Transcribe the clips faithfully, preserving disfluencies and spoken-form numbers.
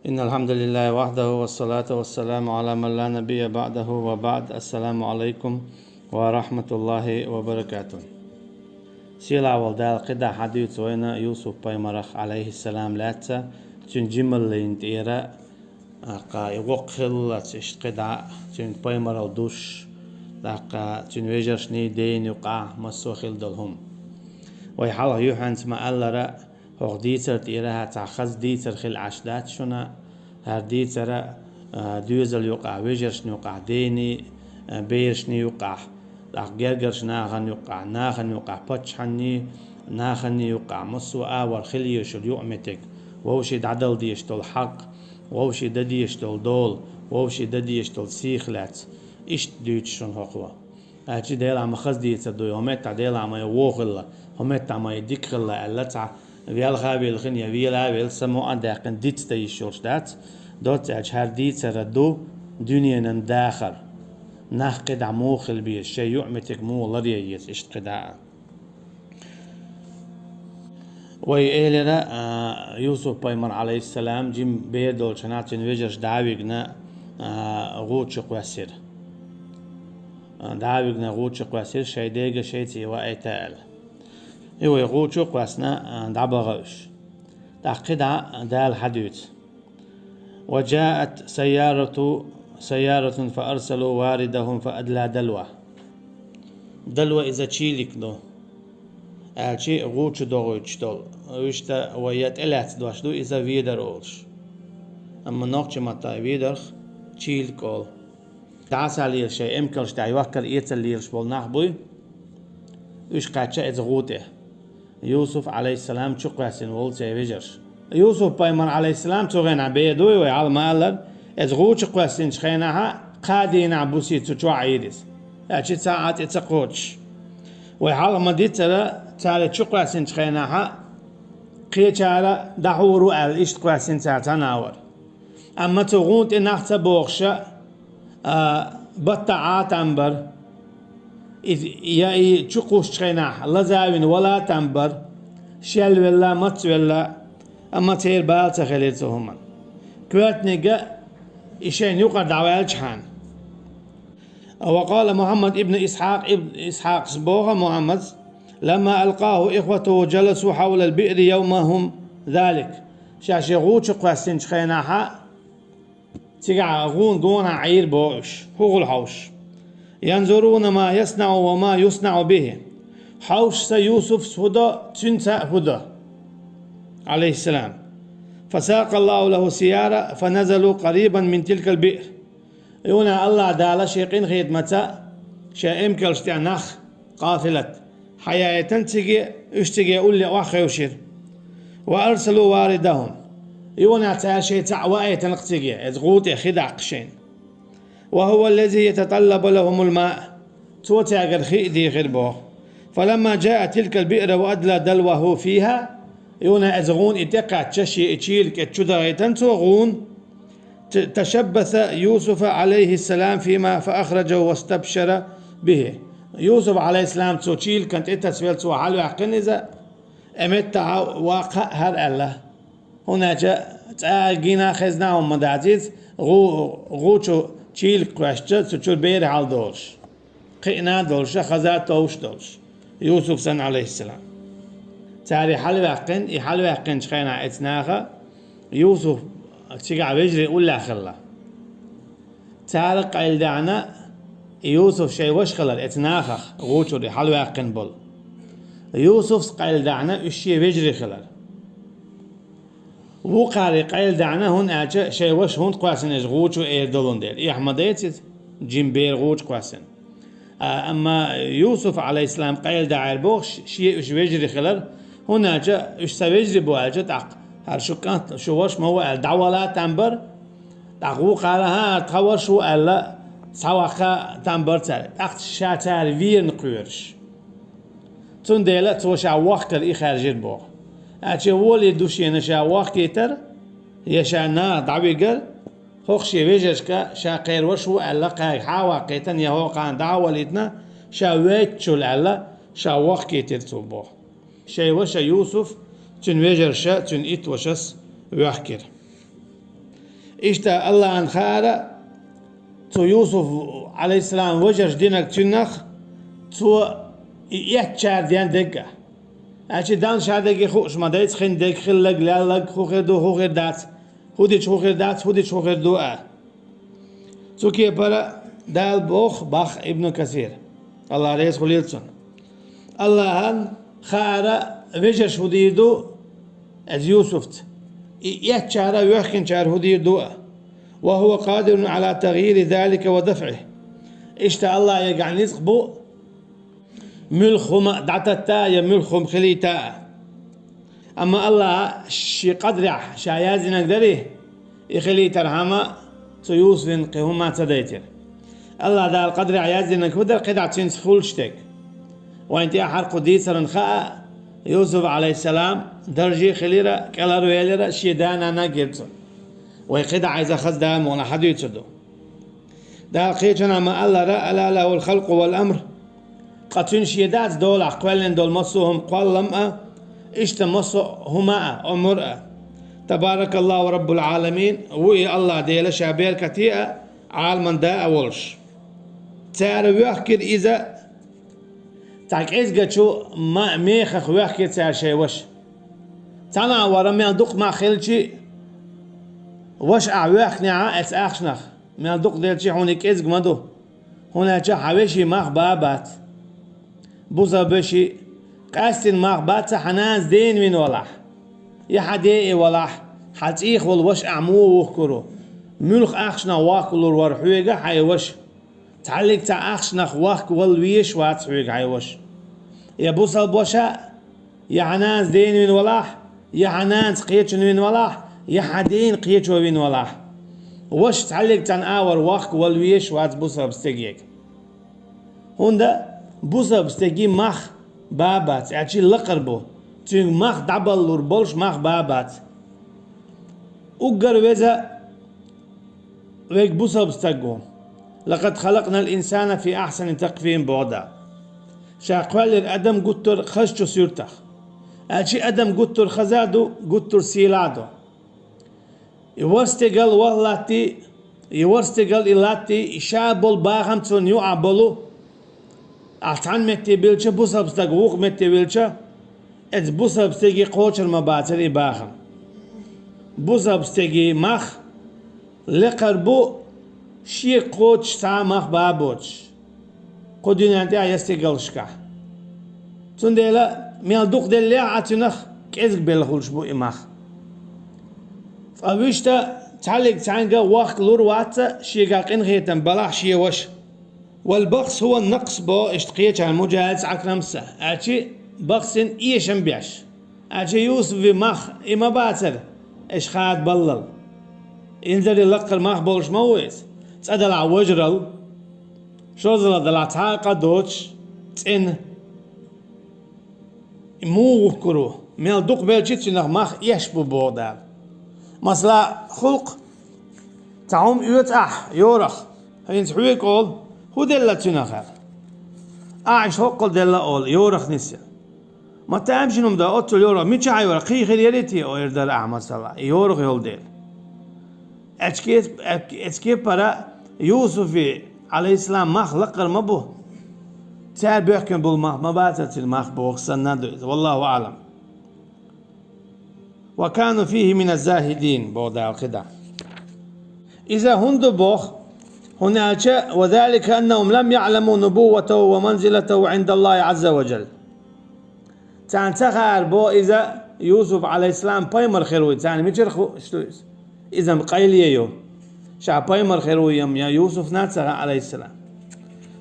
إن الحمد لله وحده والصلاة والسلام على من لا نبي بعده وبعد. السلام عليكم ورحمة الله وبركاته. Сийлахь волу Дала кхидӀа хьадуьйцу вайна Юсуп-пайхамарах, Ӏалайхиссалам, лаьцна, цуьнан жималлин тӀера, тӀаккха и воккха хиллалц иштта кхидӀа, цуьнан пайхамаралла душ, тӀаккха цуьнан вежаршний, ден юкъахь массо а хилла долу хӀума. Вай хьалха юьхьанца ма-аллара, хӀокху дийцар тӀера цхьа хаза дийцар хилла Ӏаш дац шуна, хӀара дийцар а, доьзал юкъахь, вежаршна юкъахь, дений, а, берашний юкъахь, тӀаккха гергарчу нахана юкъахь, нахана юкъахь, паччахьанний, наханний юкъахь, массо а агӀор хила езаш йолу юкъаметтиг, вовшийн дӀадала дезаш долу хьакъ, вовшийн дан дезаш долу дола, вовшийн дан дезаш долу сийх лаьцна. Иштта дуьйцу шуна хӀокхо. Аьлча Делахь ма хаза дийцар ду, хӀокху меттехь Делахь ма и вон хилла, хӀокху меттехь ма и дика хилла аьлла, цхьа велха а велхина я вела а велла, самукъа а даьккхина, диц дан йиш йолуш дац. Доцца аьлча, хӀара дийцар а ду дуьненан дахар. Нах кхидӀа муха хила беза, шайн юкъаметтиг муха ларъян еза, иштта кхидӀа а. Вай элира, а, Юсуп-пайхамар, Ӏалайхиссалам, жима бер долчу хенахь цуьнан вежарша дӀа а вигна, а, гӀу чу кхоьссира. А, дӀа а вигна гӀу чу кхоьссира, шайн дега шайца ваийта аьлла. И вай гӀу чу а кхоьссина, а, дӀабаха уьш. ТӀаккха кхидӀа Дала хьадуьйцу. وجاءت سيارة، سيارة فأرسلوا واردهم فأدلى دلوه. Далва иза чийлик ду. Аьлча гӀу чу догӀуьйтуш долу. Вуьшта вай я тӀелаьцна дош ду иза ведар олуш. Амма нохчийн маттахь ведарх чийлик олу. ДӀасалелаш шайн эмкалш тӀехь йохкар эцалла лелаш болу нах буй, уьш кхаьчна иза гӀу тӀе. Юсуп, Ӏалайхиссалам, чу кхоьссина волу церан вежарша. Юсуп-пайхамар, Ӏалайхиссалам, цу хенахь бер дуй, вай хьалха ма-аллара, иза гӀу чу кхоьссинчу хенахь кхаа дийнахь буси цу чохь Ӏийра иза. Аьлча цхьа а тӀе ца кхочуш. Вай хьалха ма-диццара, цара чу кхоьссинчу хенахь кхечара дӀахьур ву аьлла, иштта кхоьссина цара цхьана а вара. Амма цу гӀунна тӀе нах ца бохуша, а, баттахь Ӏа там бара. И, я и чу кхуссучу хенахь лазавина вала там бара, шел велла, мац велла, амма церан бала ца хилира цу хӀуманна. Коьртаниг а и шайна юкъара дӀаваьлчхьана. وقال محمد بن إسحاق، ابن إسحاق боху Мухьаммада, لما ألقاه إخوته جلسوا حول البئر يومهم ذلك. Ша шен гӀу чу кхоьссинчу хенахь, цигахь гӀунна гонахь Ӏийра боху уьш, хӀу хуьлу хьовсуш. ينظرون ما يصنع وما يصنع به. Хьовсуш сан Юсуфс хӀу до, цуьнца а хӀу до, Ӏалайхиссалам. فساق الله له سيارا فنزلوا قريبا من تلك البئر. Юна Аллах Дала шен къинхетамца шен эмкалш тӀехь нах, къафилат, хьаяйтина циге, уьш циге улле охьахевшира. وأرسلوا واردهم. Юна цара шайн цхьаъ ваийтина циге, иза гӀу тӀе хи даккха шайна. وهو الذي يتطلب لهم الماء. Цо цаьргара хи а дийхира боху. فلما جاء تلك البئر وأدلى دلوه فيها. Юна иза гӀунна и тӀекхаьчча, шен и чийлик чу дахийтина цо гӀунна. ت-، تشبث يوسف عليه السلام فيما فأخرجه واستبشر به. Юсуп, Ӏалайхиссалам, цу чийликана тӀе тасавелла цо хьалаваьккхина иза, и меттахь ваккха а хӀара аьлла. ХӀунда аьлча цкъа а гина а хезна а хӀума ма дац иза, гӀу-, гӀу чу чийлик кхоьссича, цу чуьра бер хьаладолуш. Кхиъна а долуша, хаза а товш долуш, Юсуп санна, Ӏалайхиссалам. Цара и хьалаваьккхина, и хьалаваьккхинчу хенахь эцу наха Юсуп цигахь вежарий уллехь хилла. Царах къайладаьхьна и Юсуп шайн ваша хилар эцу нахах, гӀу чуьра и хьалаваьккхина болу. Юсупс къайладаьхьна уьш шен вежарий хилар. Вукхара къайладаьхьна, хӀунда аьлча шайн ваша хӀунда кхоьссина иза гӀу чу эр долун дела. Эхь ма дайца иза, жима бер гӀу чу кхоьссина. А, амма Юсуп, Ӏалайхиссалам, къайладаьхьира боху ш-, шен уьш вежарий хилар, хӀунда аьлча уьш сан вежарий бу аьлча, тӀаккха хӀара шу кӀант, шу ваша ма ву аьлла, дӀавала там бара, тӀаккха вукхара, хӀа, тхан ваша ву аьлла, схьаваккха там бара цара. ТӀаккха ша цара верна кхоьруш. Цундела цо ша вохкар и хаьржира боху. Аьлча волий ду шена ша вохкийтар, я ша наха дӀавигар, хӀокху шен вежаршка ша кхерваш ву аьлла, кхаьрга хьа а ваккхийтан, я хӀокхана дӀа а валийтина, ша вейтачул аьлла, ша вохкийтира цо боху. Шайн ваша Юсуп, цуьнан вежарша, цуьнан итт вашас воьхкира. Иштта Аллахьан хаьара цу Юсуф, Ӏалайхиссалам, вежарша динарг цунах, цо и эцначара ден дегга. Аьлча, Далла шадерриге хууш ма дайца хин дерг, хилларг, лелларг, хӀун хир ду, хӀун хир дац, хӀун дича хӀун хир дац, хӀун дича хӀун хир ду а. Цу кепара Дала боху, боху Ибн Касира, Аллахь реза хуьлийла цунна. Аллахьан хаьара вежарша хӀун дийр ду, иза Юсуфца. И эцначара, воьхкинчара хӀун дийр ду а. وهو قادر على تغيير ذلك ودفعه. Иштта Аллахьегахь ницкъ бу муьлхха хӀума дӀататта а, я муьлхха хӀума хилийта а. Амма Аллахьа шен къадарехь ша яздинарг дарий, и хилийтархьама цу Юсуфна кхин хӀумма ца дайтира. Аллахь Дала къадарехь яздинарг хӀун дара, кхидӀа цуьнца хуьлуш дерг. Вайна тӀехьара кху дийцарна хаьа, Юсуф, Ӏалайхиссалам, дарже а хилира, кӀелхьарвелира, шен да-нана а гира цунна. Вай кхидӀа иза хаза да ма валахь хьадуьйцур ду. Дала кхечанхьа ма-аллара: «ألا له الخلق والأمر». Ткъа цуьнан шен дац долахь кхоьллина долу массо а хӀума, кхоллам а, иштта массо а хӀума а, омра а. «تبارك الله رب العالمين», ву и Аллахь Дела ша беркате а, Ӏаламан да а волуш. Цара воьхкира иза, цхьа кӀезгачу ма-, мехах воьхкира цара шайн ваша. Цхьана а вара мел дукха мах хилчи, ваша ахь воьхкинехь а эцу ахчанах, мел дукха делчи, хьуна и кӀезиг ма ду, хӀунда аьлча хьан вешин мах бан а бац. Бусалба вешин къаьстина мах бац хьан нанас дена вина валахь, я хьан ден и валахь, хьан цӀийх волу ваша ахь муха вухкур ву? Муьлха ахчанах вохкалур вара хьоьга хьан и ваша? Цхьаьллиг цхьа ахчанах вохка вала везаш вац хьоьга хьан и ваша. Я бусалба ваша, я хьан нанас дена вина валахь, я хьан нанас кхечун вина валахь, я хьан дена кхечо вина валахь. Ваша цхьаьллиг цхьана агӀор вохка вала везаш вац бусалба стегега. ХӀунда бусалба стеган мах бан а бац, аьлчи лакхара бу, цуьнга мах дӀабаллур болуш мах бан а бац. Уггар веза верг бусалба стаг ву. «لقد خلقنا الإنسان في أحسن تقويم», боху Дала. Ша кхоьллира адам гуттар а хазачу суьртах. Аьлчи адам гуттар а хаза а ду, гуттар а сийлахь а ду. И вара стегал ваха латтий, и вара стегал и латтий, и ша болу бахам цунна юкъахь болу, ахь цхьана метте билча, бусалба стаг вукху метте вилча, эцу бусалба стеге кхочур ма бацара и бахам. Бусалба стеган мах лекхар бу шега кхочуш цхьа а мах бан а боцуш, кху дуьнен тӀехь я стигалшкахь. Цундела мел дукха деллехь а цуьнах, кӀезиг белла хуьлуш бу и мах. Ткъа вуьшта цхьаьллиг цхьаьнга вохка лур вац шега къинхетам балахь шен ваша. «والبخس هو النقص», боху иштта кхечара Муджахьидс, Ӏакрамса, аьлчи бахсин эшам беш. Аьлча Юсуфан мах и ма бацара, аша хада баллал. Инзаре лакхара мах болуш ма ву иза. ЦӀа далахь важрал, шозлагӀа далахь цхьа а къа доцуш, цӀена. И муха вухкур ву? Мел дукха белчи цуьнах мах эш бу, боху Дала. Масала, хӀуллакх, цхьа хӀума оьцу ахь, йорах, хӀинца хьоьга олу, хӀун делла цуьнах аьлла. Ахь иштта хӀоккхул делла олу, йорах нисъян. Ма тамашийна хӀума ду оццул йорах, мичахь йора, кхин хир ярий те, ойр дара ахь масала, и йорах йолу дела. Эцке-, эцке-, эцкепара Юсуфан, Ӏалайхиссалам, мах лакхара ма бу. Цара боьхкина болу мах ма бацара цуьнан мах боху санна ду иза. Валлаху аӀлам. «وكانوا فيه من الزاهدين», боху Дала кхидӀа. Иза хӀунда ду боху, хӀунда аьлча, «وذلك أنهم لم يعلموا نبوته ومنزلته عند الله عز وجل». Царна ца хаьара боху иза Юсуф, Ӏалайхиссалам, пайхамар хир вуй, царна мичара хууш ду иза? Иза-м къайле ю. Ша пайхамар хир вуй-м я Юсуфна ца хаьа, Ӏалайхиссалам.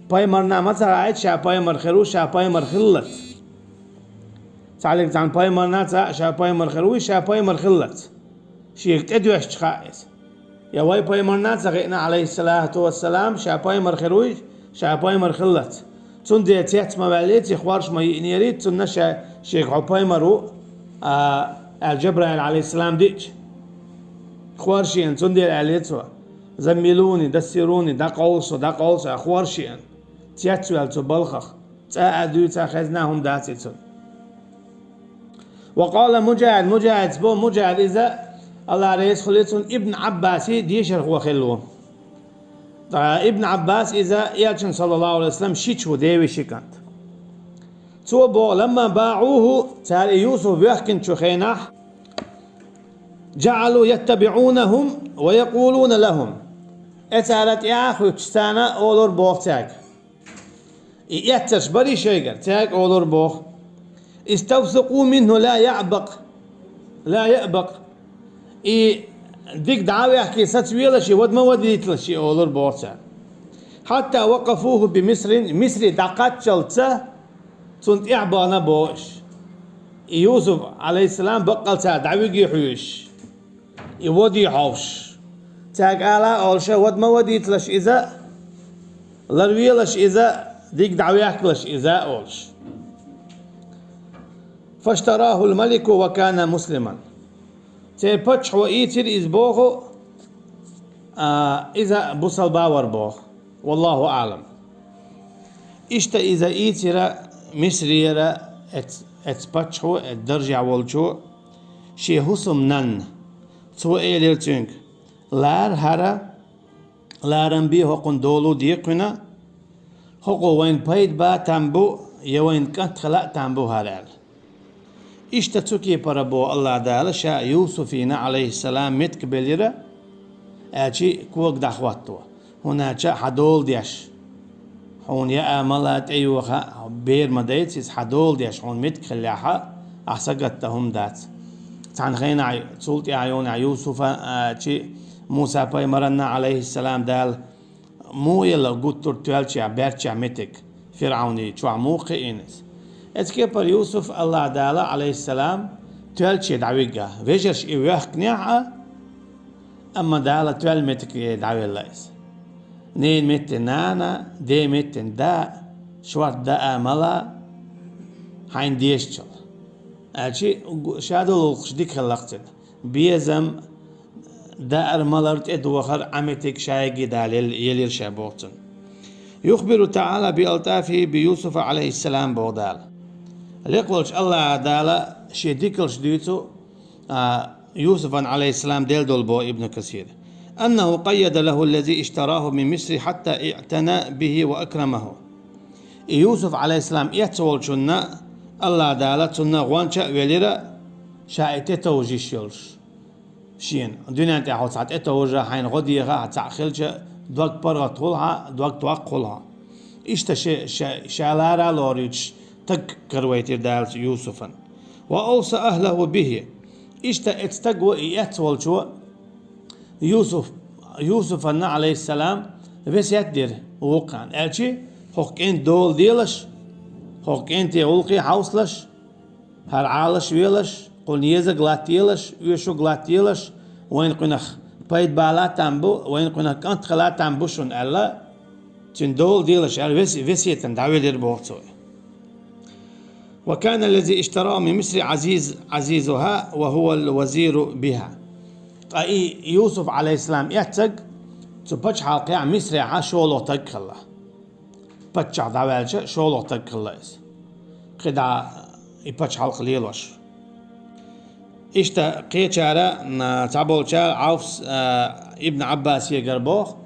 Пайхамарна ма ца хаьа ша пайхамар хир ву, ша пайхамар хиллалц. Цхьаьллиг цхьана пайхамарна ца хаьа ша пайхамар хир вуй, ша пайхамар хиллалц. Шега тӀедоьшча хаьа иза. Я вай пайхамарна ца хиъна, Ӏалайхиссалату вассалам, ша пайхамар хир вуй, ша пайхамар хиллалц. Цундела цец ма ваьллий, ци хорша ма йиънерий цунна ша, шега хьо пайхамар ву, а, аьлла Жабраил, Ӏалайхиссалам, диъча. Хорша йиъна, цундела аьллера цо: «زملوني، دثروني», дӀакъовла со, дӀакъовла со, аьлла, хорша йиъна. Цец ваьлла цу балхах. ЦӀа а дуьйцу, хезна а хӀума дац и цунна. وقال مجاهد, Муджахьидс бо, Муджахьид иза Аллах реза хуьлийла цунна, Ибн Ӏаббаси дешархо хилла ву. Ткъа Ибн Ӏаббас иза Элчан, саллаллаху алейхи ва саллам, шича ву, девешин кӀант. Цо боху: «لما باعوه», цара и Юсуф воьхкинчу хенахь, «جعلوا يتبعونهم ويقولون لهم». Э, цара тӀаьхьа хуьттуш царна олура боху цаьрга. И эццарш барий шайгара, цаьрга олура боху: «استوثقوا منه لا يأبق، لا يأبق». И дика дӀа а ваьхкий, саца велаш, и вада ма вадийталаш, и олура боху цара. «حتى وقفوه بمصر», Мисри дӀакхаччалца цунна тӀаьхьа бахана боху уьш. И Юсуф, алейхиссалам, баккъал цара дӀавиге хьоьжуш, и воде хьовсуш. Цаьрга ала олуш: «Вада ма вадийталаш иза, ларвелаш иза, дика дӀаваьхкалаш иза», олуш. «فاشتراه الملك وكان مسلما». Церан паччахьо ийцира иза боху, а, иза бусалба вара боху. Валлаху аълам. Иштта иза ийцира Мисрера эц-, эц паччахьо, эц даржехь волчо, шен хӀусамнанна. Цо элира цуьнга: «Лара хӀара, ларам бе хӀокхунна долу декхуьна, хӀокхо вайна пайда бан а там бу, я вайна кӀант хила а там бу хӀара», аьлла. Иштта цу кепара боху Аллах Дала ша Юсуфина, алейхиссалам, меттиг белира, аьлчи кога дӀахӀотто. ХӀунда аьлча хьан дола деш, хьуна яа мала тӀейоха бер ма дайца иза, хьан дола деш хьуна меттиг хиллехьа, ахьа сагатдан хӀума дац. Цхьана хенахь цул тӀаьхьа йонехь Юсуфа, а, чи Муса пайхамаранна, алейхиссалам, Дала муха елла гуттар тоьллачех, баьрччех меттиг, ФирӀавни чохь муха кхиийна иза. Эцу кепара Юсуф Аллах Дала, алейхиссалам, тоьллаче дӀавигга. Вежарш и воьхкинехь а, амма Дала тоьлла меттиге дӀавелла иза. Ненан меттиг нана, ден меттиг да, шорта даа мала, хьайна дезачул. Аьлчи, ша долу гӀуллакхаш дика хилла-кх цуьнан. Безам, даар-малар, тӀедохар, Ӏа меттиг шайги далел-, елира ша боху цунна. «يخبر تعالى بألطافه بيوسف عليه السلام», боху Дала. Лекха волчу Аллаха Дала шен дикалш дуьйцу, а, Юсуфан, алейхиссалам, делла долу боху Ибн Касир. «أنه قيد له الذي اشتراه من مصر حتى اعتنى به وأكرمه». И Юсуф, алейхиссалам, эцна волчунна Аллаха Дала цунна гӀонча а велира, ша и тӀетовжа йиш йолуш. Шена дуьнен тӀехь хьо цхьа тӀетовжа, хьайна гӀо деха, хьан цхьаъ хилча, дог паргӀат хуьлу хьан, дог токкха хуьлу хьан. Иштта ше, ша, ша лара а лоруьйтуш, таг каравайтира Дала Юсуфан. «وأوصى أهله به». Иштта эцу стага и эцна волчо Юсуф, Юсуфанна, алейхиссалам, весет дира вукхана. Аьлчи, хӀокху кӀентан дола делаш, хӀокху кӀентан гӀуллакхе хьовсалаш, хӀара Ӏалаш велаш, кхунна езаг латтаелаш, оьшург латтаелаш, вайна кхунах пайда бала а там бу, вайна кхунах кӀант хила а там бу шуна аьлла, цуьнан дола делаш аьлла вес-, весетан дӀавелира боху цо. «وكان الذي اشتراه من مصر عزيز، عزيزها وهو الوزير بها». Ткъа и Юсуф, алейхиссалам, эцнарг цу пачхьалкхехь Мисрехь шолгӀа таг хилла. Паччахь дӀаваьлча, шолгӀа таг хилла иза. КхидӀа и пачхьалкх лелош. Иштта кхечара, м, цхьаболчара Ӏавфс, а, Ибн Ӏаббасегара боху,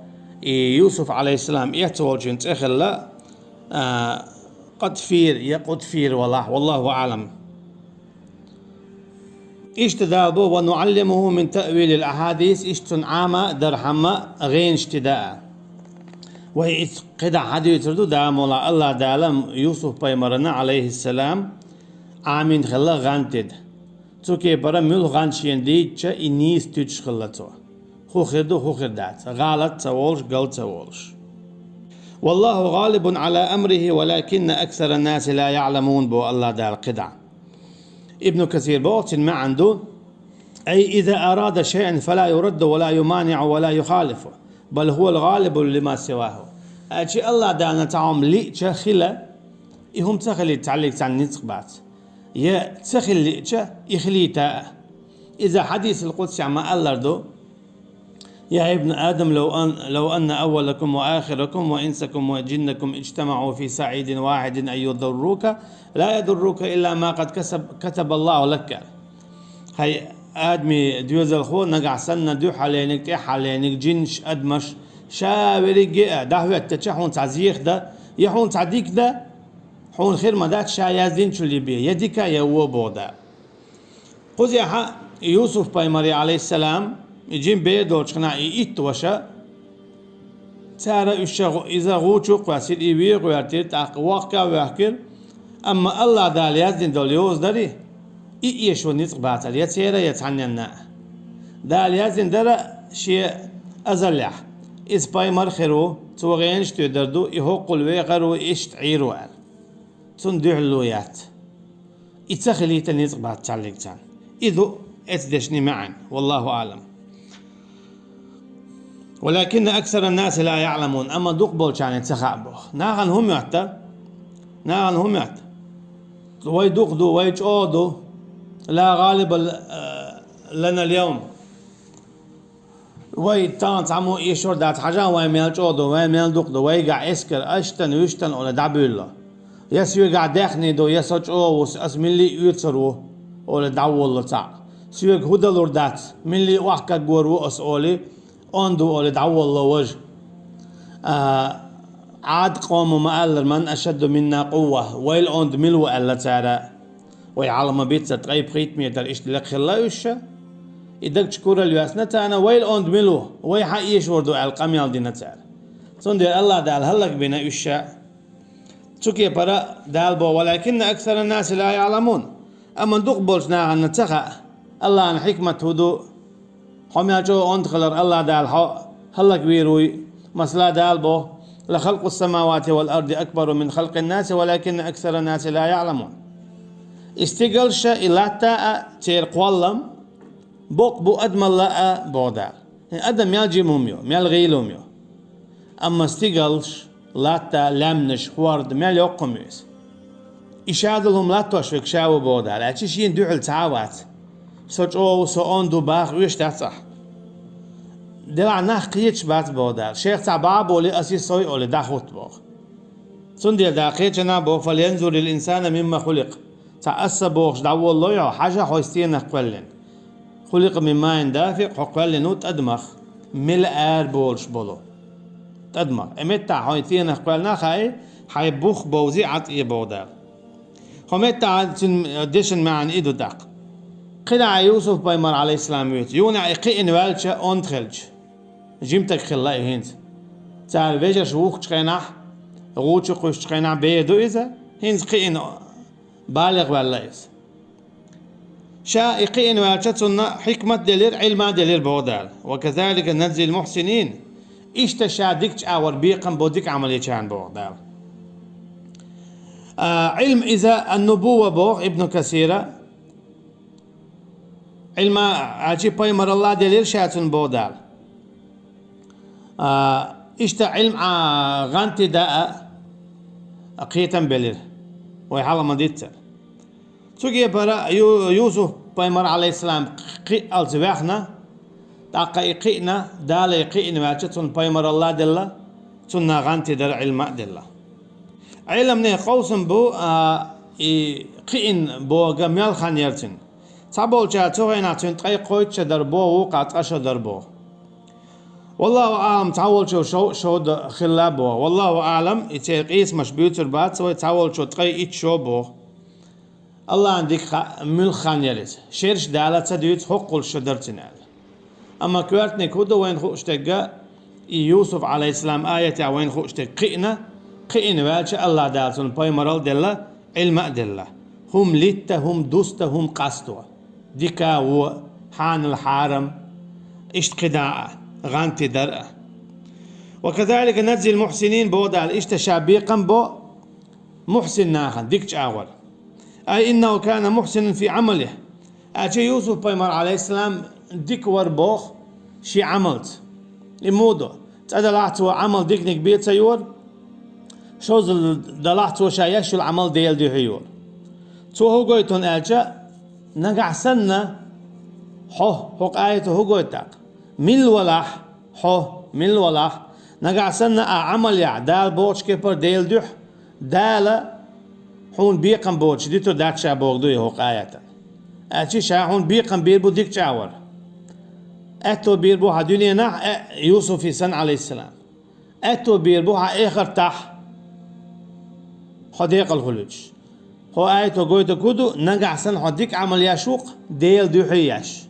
и Юсуф, алейхиссалам, эцна волчун цӀе хилла, а, Къатфир я Къутфир валахь, валлаху аълам. Иштта Дала боху: «ونعلمه من تأويل الأحاديث», иштта цунна Ӏама дархьама гӀенаш тида а. Вай иза кхидӀа хьадуьйцур ду, Дала мула Аллах Дала Юсуф пайхамарна, алейхиссалам, Ӏамин хилла гӀан тида. Цу кепара муьлха гӀан шена дийцча, и нийса туьтуш хилла цо. ХӀун хир ду, хӀун хир дац. ГӀалат ца волуш, гал ца волуш. «والله غالب على أمره ولكن أكثر الناس لا يعلمون», бо Аллах Дала кхидӀа. Ибн Касир боху, цуьнан маьӀна ду: «أي إذا أراد شيئا فلا يرد ولا يمانع ولا يخالف، بل هو الغالب لما سواه». Аьлчи Аллах Дална цхьа хӀума лиъча хила, и хӀума ца хилийта цхьаллиг цхьанна ницкъ бац. Я ца хила лиъча, и хилийта а. Иза хьадисал къудсехь ма-аллара ду: «يا ابن آدم، لو أن، لو أن أولكم وآخركم وإنسكم وجنكم اجتمعوا في صعيد واحد أن يضروك، لا يضروك إلا ما قد كسب، كتب الله لك». ХӀай Адамий доьзалхо нагахь санна дуьххьаллайниг, тӀеххьаллайниг, жинаш, адамаш, ша верриге а дӀахӀоьттича, хьуна цхьа зехьа да, я хьуна цхьа дика да, хьуна хир ма дац ша яздинчул бе, я дика, я во, боху Дала. Кхузахь Юсуп-пайхамар, Ӏалайхиссалам, и жима бер долчу хенахь и итт ваша, цара уьш ша гӀу-, иза гӀу чу а кхоьссира, и вен а гӀоьртира, тӀаккха вохка а воьхкира, амма АллахӀ Дала яздина долу йоза дарий, и эшо ницкъ бацара я церан, я цхьанненна а. Дала яздина дара шен азаллехь, иза пайхамар хир ву, цо гӀенаш тоьдар ду, и хӀоккхул вехар ву, иштта Ӏийр ву аьлла. Цунна дуьхьал ло яц. И ца хилийта ницкъ бац цхьаллиг царна. И ду эцу дешнийн маьӀна, валлаху аӀлам. «ولكن أكثر الناس لا يعلمون», амма дукха болчарна ца хаьа боху. Нахана хӀун моьтту? Нахана хӀун моьтту? Вай дукха ду, вай чӀогӀа ду. «لا غالب لنا اليوم». Вай тахана цхьаммо эшор дац, хьажахь, вай мел чӀогӀа ду, вай мел дукха ду, вайгахь эскар аштан, вуьштан олий дӀабуьйлало. Я соьгахь даьхни ду, я со чӀогӀа ву, ас милли а оьцур ву, олий дӀаволлало цхьаъ. Соьга хӀун далур дац, милли а охьакхагор ву ас олий, онда ву олий дӀаволлало важа. А, Ӏад къомо ма-аллара: «من أشد منا قوة», вайл онда мила ву аьлла цара. Вай хьалха ма-биццара ткъе пхийтта метр иштта лекха хилла уьш ша. И даг чу куралла йоьссина царна, вайл онда мила ву, вай хьан эшор ду аьлла къамел дина цара. Цундела АллахӀ Дала хӀаллакбина уьш ша. Цу кепара Дала боху: «ولكن أكثر الناس لا يعلمون». Амма дукха болчу нахана ца хаьа, АллахӀан хьикмат хӀун ду, хьо мел чӀогӀа онда хилар АллахӀ Дала хьо хӀаллаквийр вуй. Масала, Дала боху: «لخلق السماوات والأرض أكبر من خلق الناس ولكن أكثر الناس لا يعلمون». И стигалш а, и латта а, церан кхоллам боккха бу адамалла а, боху Дала. Адам мел жима хӀума ю, мел гӀийла хӀума ю. Амма стигалш, латта, лаьмнаш, хӀорда мел йоккха хӀума ю иза. И ша долу хӀума латтош верг ша ву, боху Дала, аьлча шена дуьхьал цхьа а вац. Со чӀогӀа ву, со онда ву баха оьшуш дац ахь. Делахь нах кхеташ бац, боху Дала. Шех цхьа бӀаьболий, ас и сой олий, дӀахӀутту боху. Цундела Дала кхечанхьа боху: «فلينظر الإنسان مم خلق». Цхьа ас сан бохуш дӀаволлало хьо, хьажахь, хьо стенах кхоьллина. «خلق من ماء دافق», хьо кхоьллина ву тӀадамах, мила ара болуш болу тӀадамах. И меттахь хьо стенах кхоьллина хаий, хьайн бух бовзий, Ӏад Ӏе, боху Дала. ХӀокху меттахь цуьнан дешан маьӀна и ду тӀаккха. КхидӀа Юсуп-пайхамар, Ӏалайхиссалам, вуьйцу. Юха и кхиъна ваьлча, онда хилча, жимтаг хилла и хӀинца. Цара вежарш вухучу хенахь, гӀу чу кхуьссучу хенахь бер ду иза, хӀинца кхиъна, балигӀ ваьлла иза. Ша и кхиъна ваьлча, цунна хьикмат делира, Ӏилма делира, боху Дала. «وكذلك نجزي المحسنين». Иштта ша дикачу агӀор бекхам бо дика Ӏамал ечарна, боху Дала. А, Ӏилма иза ан-нубувва боху Ибн Касира. Ӏилма аьлча пайхамаралла делира ша цунна, боху Дала. А, иштта Ӏилма, а, гӀантий дан а кхетам белира. Вай хьалха ма-диццара. Цу кепара Ю-, Юсуп-пайхамар, Ӏалайхиссалам, кхиъалц ваьхна, тӀаккха и кхиъна, Дала и кхиъна ваьлча, цунна пайхамаралла а делла, цунна гӀантий дара, Ӏилма а делла. Ӏеламнехан къовсам бу, а, и кхиъна бохург мел хан яра цуьнан. Цхьаболчара цу хенахь цуьнан ткъе кхойтта шо дара боху, вукхара цкъа шо дара боху. Валлаху аӀлам, цхьаволчо шов-, шовда хилла боху. Валлаху аӀлам, и церан къийсамаш буьйцур бац вай, цхьаволчо ткъе итт шо боху. АллахӀан дика хаьа, муьлха хан яра иза. Шераш Дала ца дуьйцу, хӀоккхул шо дара цуьнан аьлла. Амма коьртаниг хӀун ду вайна хууш дерг, и Юсуп, Ӏалайхиссалам, аятехь вайна хууш дерг кхиъна, кхиъна ваьлча, АллахӀ Дала цунна пайхамаралла а делла, Ӏилма а делла. ХӀума литта, хӀума дуста, хӀума къасто. Дика а, вон а, хьанал, хьарам, иштта кхидӀа а, гӀантий дар а. «وكذلك نجزي المحسنين», боху Дала, иштта ша бекхам бо мухьсин нахана, дикачу агӀор. «أي إنه كان محسنا في عمله». Аьлча Юсуп-пайхамар, Ӏалайхиссалам, дика вара боху шен Ӏамалца. И муха ду? ЦӀа далахь цо Ӏамал диканиг бен ца йора, шозза далахь цо ша еш йолу Ӏамал Делан дуьхьа йора. Цо хӀун гойту аьлча, нагахь санна хьо, хӀокху аято хӀун гойту тӀаккха? Милла валахь хьо, милла валахь, нагахь санна ахь Ӏамал яхь Дала бохучу кепара Делан дуьхьа, Дала хьуна бекхам боцуш дитур дац ша бохург ду и хӀокху аятана. Аьлча ша хьуна бекхам бийр бу дика чӀагӀвар. Аьтто бийр бу хьа дуьненахь, э, Юсуфе санна, Ӏалайхиссалам. Аьтто бийр бу хьа эхартахь, хьо декъала хуьлуьйтуш. Хьо аято гойту куду, нагахь санна хьо дика Ӏамал еш ву-кх, Делан дуьхьа еш.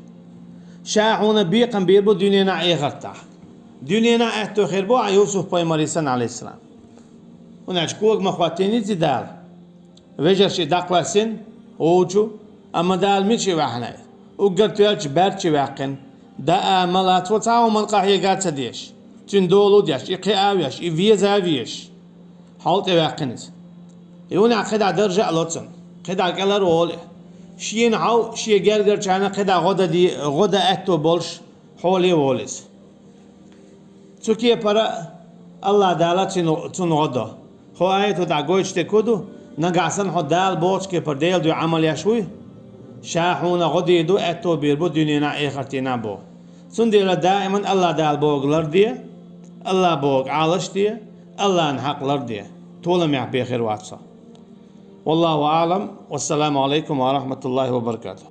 Ша хьуна бекхам бийр бу дуьненахь, эхартахь. Дуьненахь аьтто хир бу хьа Юсуф-пайхамаре санна, Ӏалайхиссалам. ХӀунда аьлча кога ма хӀоттийна иза Дала. Вежарши дӀакхоьссина, вовчу, амма Дала мича ваьхьнай? Уггар тоьллачу баьрччи ваьккхина. Даа ма лац, цхьа хӀуманна къахьега ца деш. Цуьнан долу деш, и кхиа веш, и веза веш. Хьол тӀе ваьккхина иза. И вуьнехь кхидӀа даржа а ло цунна, кхидӀа кӀелара волу и. Шена хьал, шен гергарчарна кхидӀа гӀо дан де-, гӀо дан аьтто болуш, хьоле волу иза. Цу кепара Аллах Дала цуьнан, цунна гӀо до. Хьо аято тӀехь гойтуш дерг хӀун ду? Нагахь санна хьо Дала бохучу кепара Делан дуьхьа Ӏамал еш вуй, ша хьуна гӀо дийр ду, аьтто бийр бу дуьненахь, эхартехь боху. Цундела даиман Аллах Дала бохург ларде, Аллах бохург Ӏалаш де, Аллахьан хьакъ ларде. Толамехь бен хир вац хьо. Валлаху аӀлам. Вассаламу Ӏалайкум ва рахьматуллахӀи ва баракатухӀ.